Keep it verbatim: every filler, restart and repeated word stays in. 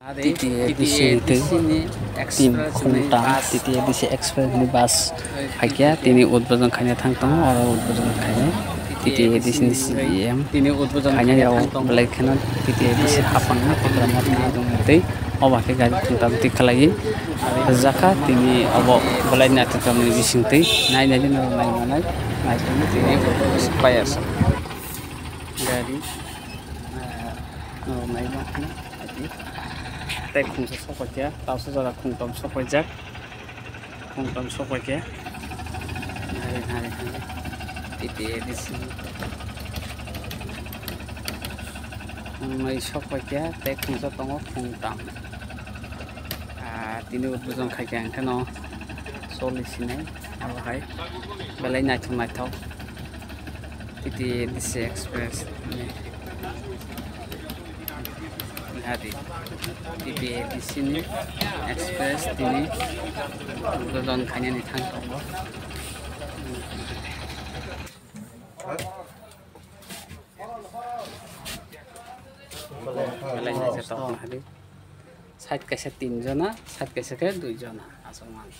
T T A D C ni twi team khungtam T T A D C Express ni bus phaikya, tini udbodon khaina thang tongo, oro udbodon khainai T T A D C ni C E M khainai rok belai kheno T T A D C hapang na program ma tongwi twi obo khe gari khungtam twi khlaiwi rwjakha, tini obo belai naithotok ni bising twi nai nai nai nai nai nai tini udbodon khaiyasa gari. Norok nai ma kheno, ati. Tei khungsa sok paikha, tausa jora khungtam sok paijak. Khungtam sok paikha. Nari, nari, nari. T T A D C. Khungnwi sok paikha, tei khungsa tongo khungtam. Ah, tini udbodon khaikha hwnkhe no choli sinai, abo hai belai naithok naithok. T T A D C Express ni. Hadi. T T A D C ni Express tini udbodon khainani thang tongo. Belai naithok hadi. Side kaisa tin jona, side kaisa khe dui jona, aswk man.